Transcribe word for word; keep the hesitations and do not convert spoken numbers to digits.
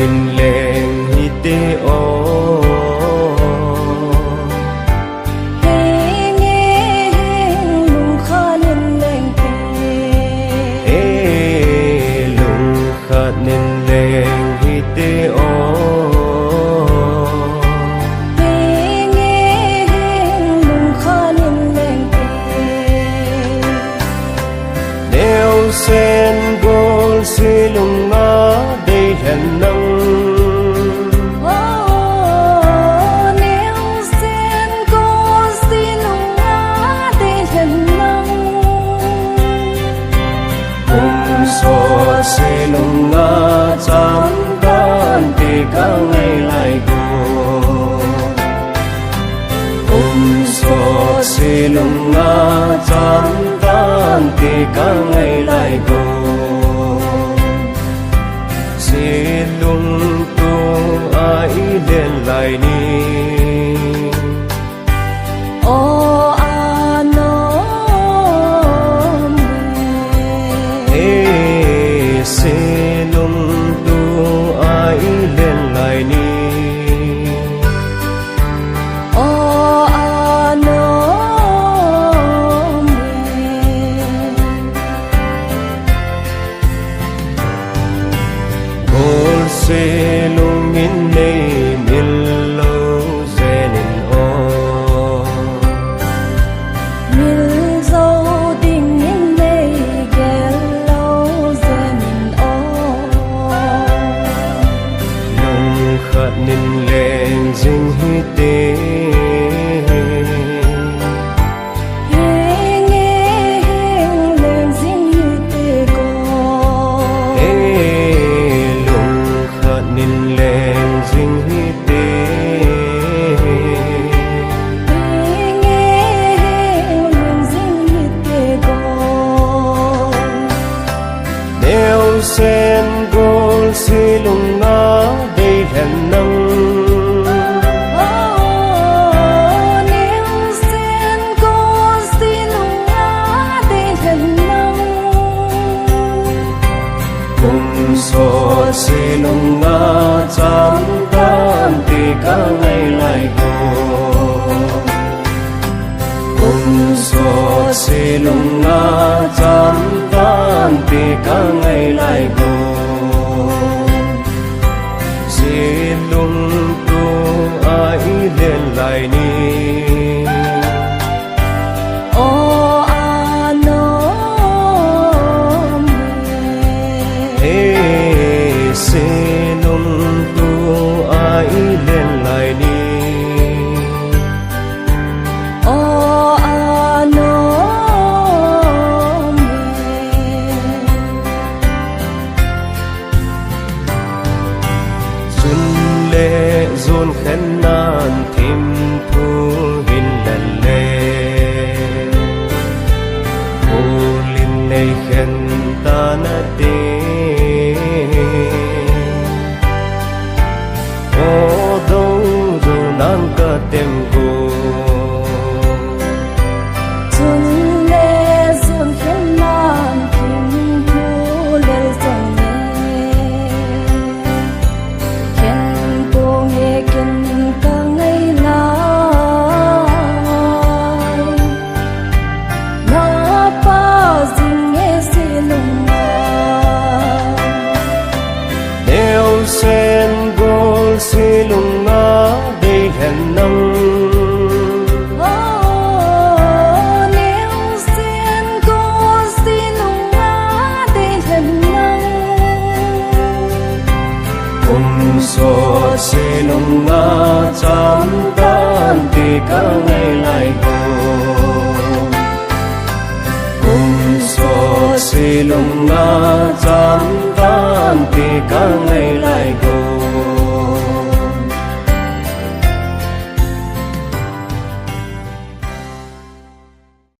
Leng hite o. Henge heng lungkhat in leng te. He lungkhat in leng hite o. Henge heng lungkhat in leng te. Neo sen gol se lunga dei hen nang. Oh, neo sen gol se lunga dei hen nang. Kum so se lunga cham tan te ka ngai lai go. Kum so se lunga cham tan te ka ngai lai go. Se lung tu a i len lai ni. O a nom. He se lung tu a i len lai ni. O a nom. Gol se lung in nei mil lo zen in o. Mil zo ding in nei gel lo zen in o. Lungkhat in leng jing hite. Henge heng leng jing hite go. He lungkhat in leng jing hite. Henge heng leng jing hite go. Neo sen gol se lunga dei hen nang. Oh, neo sen gol se lunga dei hen nang. Kum so se lunga cham tan te ka ngai lai go. Kum so se lunga cham tan te ka ngai lai go. Se lung tu a i len lai ni. O a nom. He se lung tu a i len lai ni. O a nom. Chun le zun khen nan thim thu hin lal le. Ulin nei khen ta na te. O do do nang ka tem go. Chun le zun khen nan thim thu lel zong ne. Khen po nge ken ka ngai lai. Na pa jing nge se lung a. Neo sen gol se lung a dei hen nang. Oh, neo sen gol se lung a dei hen nang. Kum so se lung a cham tan te ka ngai lai go. Kum so se lung a cham tan te ka ngai lai